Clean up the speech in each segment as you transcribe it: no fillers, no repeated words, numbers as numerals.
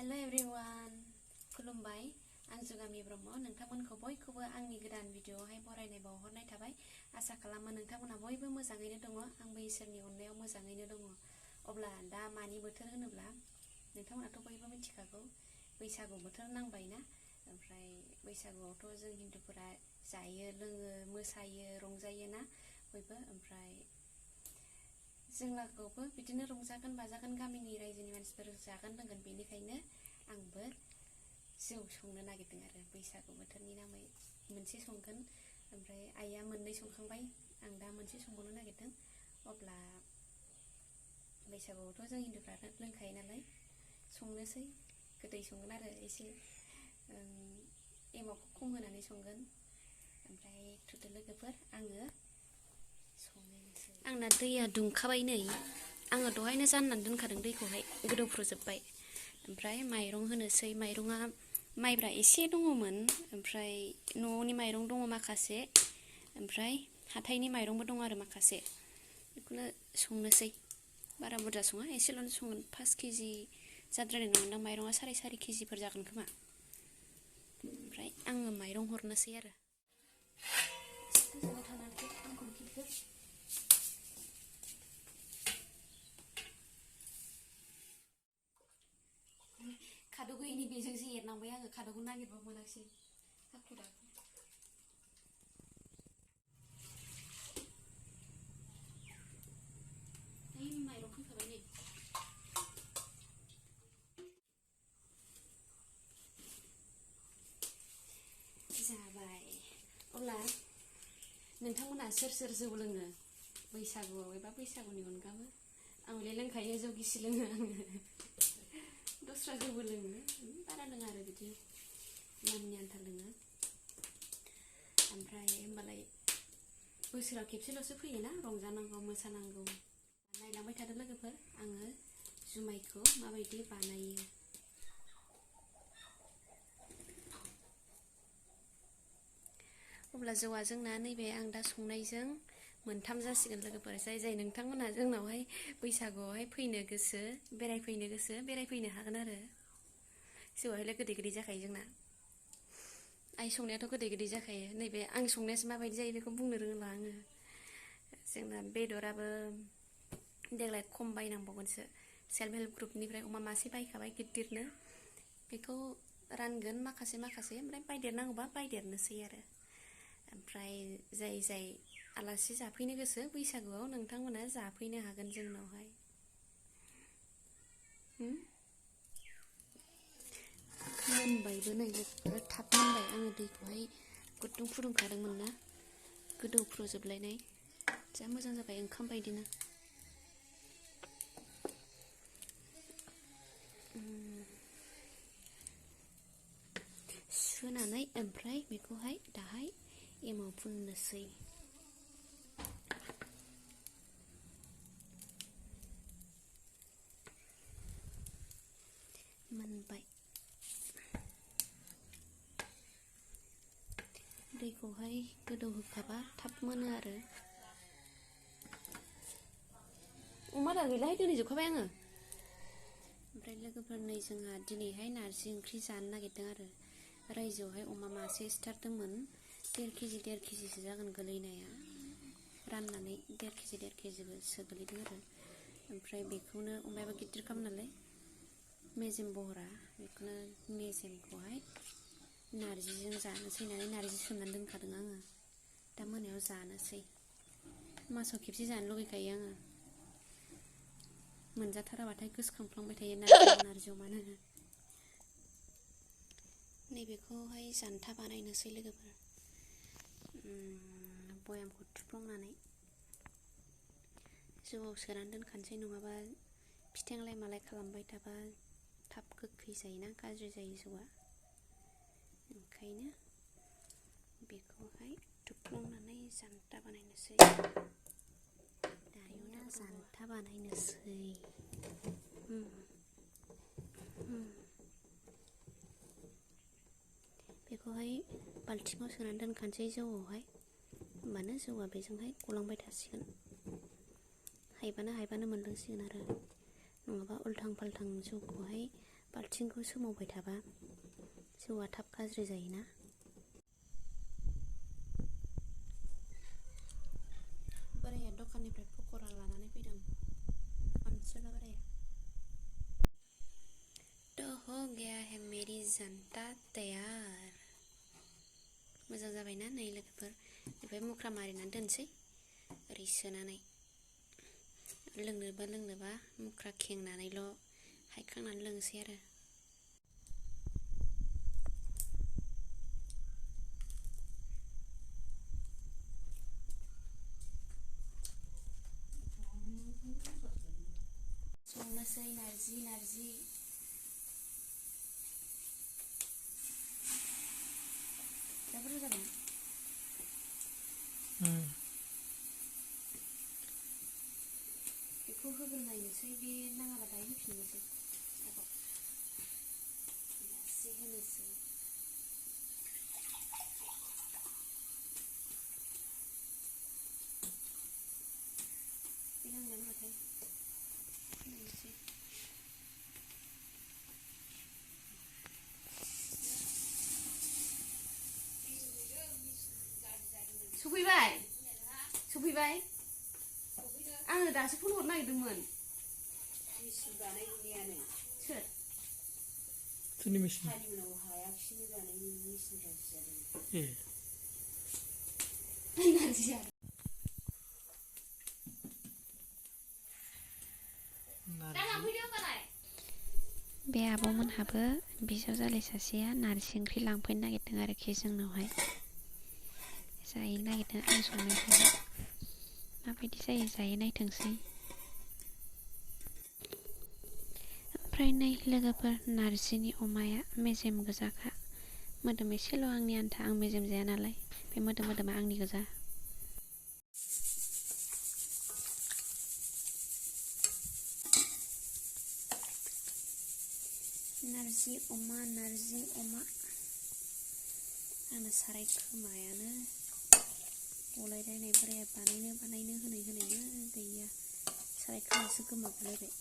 Hello everyone खुलुमबाय आं जुगामि ब्रह्म नोंथांमोनखौ बयखौबो आंनि गोदान भिडिअआवहाय बरायनाय बावहरनाय थाबाय आसा खालामो नोंथांमोना बयबो मोजाङैनो दङ आंबो इसोरनि अननायाव मोजाङैनो दङ अब्ला दा मानि बोथोर होनोब्ला नोंथांमोनाथ' बयबो मिथिखागौ बैसागु बोथोर नांबायना ओमफ्राय बैसागुआवथ' जों हिन्दुफोरा जायो लोङो मोसायो रंजायो ना बयबो ओमफ्राय जोंलाखौबो बिदिनो रंजागोन बाजागोन गामिनि रायजोनि मानसिफोर जागोन लोंगोन बेनिखायनो आंबो जौ संनो नागिरदों आरो बैसागु बोथोरनि नामै मोनसे संगोन ओमफ्राय आइया मोननै संखांबाय आं दा मोनसे संबावनो नागिरदों अब्ला बैसागुआवथ' जों हिन्दुफ्रा लोंखायो नालाय संनोसै गोदै संगोन आरो एसे एमावखौ खम होनानै संगोन ओमफ्राय थुदो लोगोफोर आङो आंना दैया दुंखाबाय नै आङो दहायनो जाननानै दोनखादों दैखौहाय गोदौफ्रुजोब्बाय ओमफ्राय माइरं होनोसै माइरङा माइब्रा एसे दङमोन ओमफ्राय न'नि माइरं दङ माखासे ओमफ्राय हाथायनि माइरंबो दङ आरो माखासे बेखौनो संनोसै बारा बुरजा सङा एसेल'नो संगोन 5 केजि जाद्रायनाय नङादां माइरङा 4.5 केजिफोर जागोन खोमा ओमफ्राय आङो माइरं हरनोसै आरो गोजानाव थानानै आंखौ खिन्थु खादौ गैयिनि बेजोंसो एरनांबाय आङो खादौखौ नागिरबा मोनाखिसै हाखु दाखु माइरं फैखाबाय नै जाबाय अब्ला नोंथांमोना सोर सोर जौ लोङो बैसागुआव एबा बैसागुनि अनगाबो आं हले लोंखायो जौ गिसि लोङो आङो दस्रा जौबो लोङो बारा लोङा आरो बिदि नामनि आन्था लोङो ओमफ्राय होमबालाय बोसोराव खेबसेल'सो फैयोना रंजानांगौ मोसानांगौ नायलांबाय थादो लोगोफोर आङो जुमायखौ माबायदि बानायो अब्ला जौआ जोंना नैबे आं दा संनायजों मोनथाम जासिगोन लोगोफोर जाय नोंथांमोना जोंनावहाय बैसागुआवहाय फैनो गोसो बेरायफैनो हागोन आरो जौआहायलाय गोदै गोदै जाखायो जोंना आइ संनायाथ' गोदै गोदै जाखायो नैबे आं संनायासो माबायदि जायो बेखौ बुंनो रोंला आङो जोंना बेदराबो देग्लाय खम बायनांबावगोनसो सेल्फ हेल्प ग्रुपनिफ्राय अमा मासे बायखाबाय गिदिरनो बेखौ रानगोन माखासे ओमफ्राय बायदेरनांगौबा बायदेरनोसै आरो ओमफ्राय जाय आलासि जाफैनो गोसो बैसागुआव नोंथांमोना जाफैनो हागोन जोंनावहाय मोनबायबो नै थाब मोनबाय आङो दैखौहाय गुदुं फुदुंखादोंमोन ना गोदौफ्रुजोबलायनाय जा मोजां जाबाय ओंखाम बायदिनो सुनानै ओमफ्राय बेखौहाय दाहाय एमाव फुननोसै मोनबाय दैखौहाय गोदौहोखाबा थाब मोनो आरो अमा दा गैलाहाय दोनहैजोबखाबाय आङो ओमफ्राय लोगोफोर नै जोंहा दिनैहाय नारजि ओंख्रि जानो नागिरदों आरो रायजोआवहाय अमा मासे सिथारदोंमोन 1.5 केजिसो जागोन गोलैनाया राननानै 1.5 केजिसो गोलैदों आरो ओमफ्राय बेखौनो अमायाबो गिदिरखाम नालाय मेजेम बहरा बेखौनो मेजेमखौहाय नारजिजों जानोसै होननानै नारजि सोमनानै दोनखादों आङो दा मोनायाव जानोसै मासाव खेबसे जानो लुगैखायो आङो मोनजाथाराबाथाय गोसोखांफ्लांबाय थायो नारजि अमानो नैबेखौहाय जान्था बानायनोसै लोगोफोर बयामखौ थुफ्लंनानै जौआव सोनानै दोनखानोसै नङाबा फिथेंलाय मालाय खालामबाय थाबा थाब गोखै जायोना गाज्रि जायो जौआ ओंखायनो बेखौहाय थुफ्लंनानै जान्था बानायनोसै दानिया जान्था बानायनोसै बेखौहाय बाल्थिङाव सोनानै दोनखानोसै जौआवहाय होमबानो जौआ बेजोंहाय गलांबाय थासिगोन हायबानो मोनलोंसिगोन आरो नङाबा उल्थां फाल्थां जौखौहाय बाल्थिंखौ सोमावबाय थाबा जौआ थाब गाज्रि जायोना। बोराया दखाननिफ्राय पक'रा लानानै फैदों अनसुला बोराया। तो हो गया है मेरी जनता तैयार। मोजां जाबायना नै लोगोफोर, बेनिफ्राय मुख्रा मारिनानै दोनसै ओरै सोनानै। लोंनोबा मुख्रा खेंनानैल' हायखांनानै लोंसै आरो। संनोसै नारजि दा बुरजा जाबाय। बेखौ होग्रोनायनोसै, बे नाङाबा दायो होफिननोसै। एसे होनोसै। बे नांगोना नाङाथाय नायनोसै। सफैबाय आङो दासो फन हरनो नागिरदोंमोन। मेचिन बानायहैनायानो सोर? सोरनि मेचिन? हालिउनाव हायाखिसैनो बानायनो मेचिनफ्रासो जादों। नारजिया बे आब'मोनहाबो बिजावजालि सासेया नारजि ओंख्रि लांफैनो नागिरदों आरोखि जोंनावहाय। जाहैनो नागिरदों आं संनायखौहाय। माबायदि जायो जायो नायथोंसै। ओमफ्राय नै लोगोफोर, नारजिनि अमाया मेजेम गोजाखा। मोदोम एसेल' आंनि आन्था, आं मेजेम जाया नालाय। बे मोदोमा आंनि गोजा। नारजि अमा आंनो साराय खोमायानो गलायलायनाय। बोराया बानायनो होनायनो गैया, साराय खोमासो गोमागुलायबाय।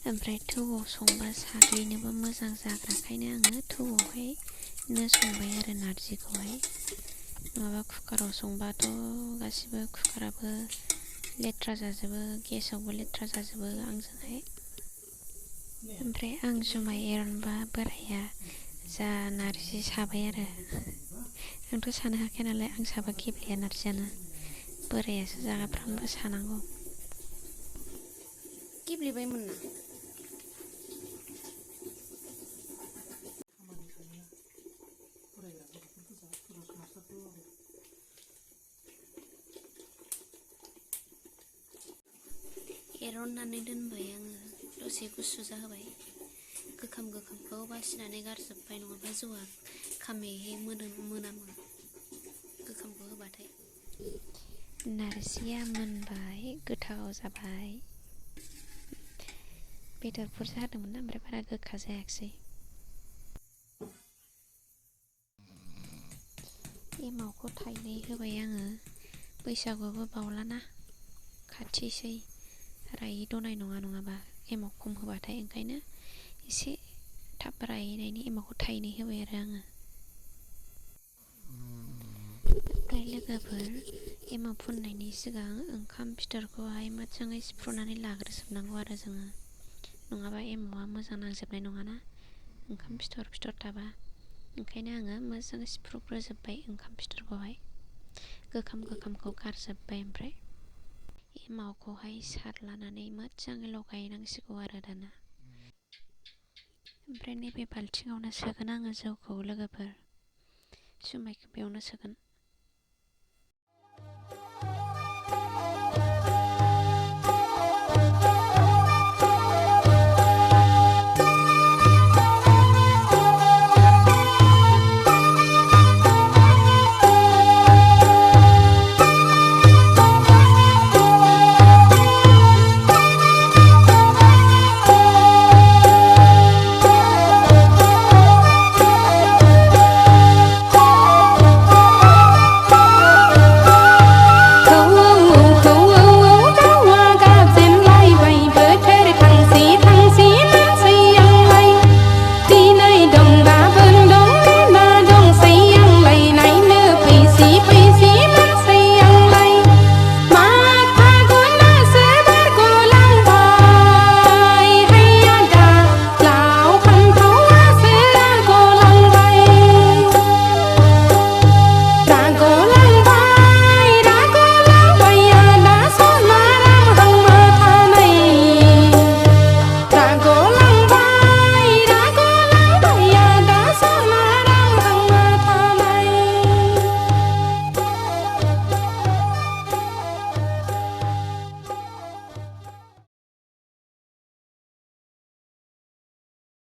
ओमफ्राय थौआव संबा साग्लिनोबो मोजां जाग्राखायनो आङो थौआवहायनो संबाय आरो नारजिखौहाय। नङाबा कुकाराव संबाथ' गासिबो कुकाराबो लेथ्रा जाजोबो, गेसावबो लेथ्रा जाजोबो आंजोंहाय। ओमफ्राय आं जुमाय एरनबा बोराया जा नारजि साबाय आरो। आंथ' सानो हाखाया नालाय, आं साबा गेब्लेया नारजियानो। बोरायासो जागाफ्रामबो सानांगौ। गेब्लेबायमोन ना? एरननानै दोनबाय आङो, दसे गुसु जाहोबाय। गोखामखौ बासिनानै गारजोब्बाय, नङाबा जौआ खाममेहे मोनामो गोखामखौ होबाथाय। नारजिया मोनबाय, गोथाव जाबाय। बेदर बुरजा होदोंमोन ना, ओमफ्राय बारा गोखा जायाखिसै। एमावखौ थाइनै होबाय आङो। बैसागुआबो बावलाना, खाथिसै। रायै दनाय नङाबा एमाव खम होबाथाय, ओंखायनो एसे थाब रायैनायनि एमावखौ थाइनै होबाय आरो आङो। ओमफ्राय लोगोफोर, एमाव फुननायनि सिगां ओंखाम फिथरखौहाय मोजाङै सिफ्रुनानै लाग्रोजोबनांगौ आरो जोङो। नङाबा एमावा मोजां नांजोबनाय नङाना, ओंखाम फिथर थाबा। ओंखायनो आङो मोजाङै सिफ्रुग्रोजोब्बाय ओंखाम फिथरखौहाय। गोखामखौ गारजोब्बाय। ओमफ्राय एमावखौहाय सारलानानै मोजाङै लगायनांसिगौ आरो दाना। ओमफ्राय नैबे बाल्थिङावनो सोगोन आङो जौखौ लोगोफोर। जुमायखौ बेयावनो सोगोन।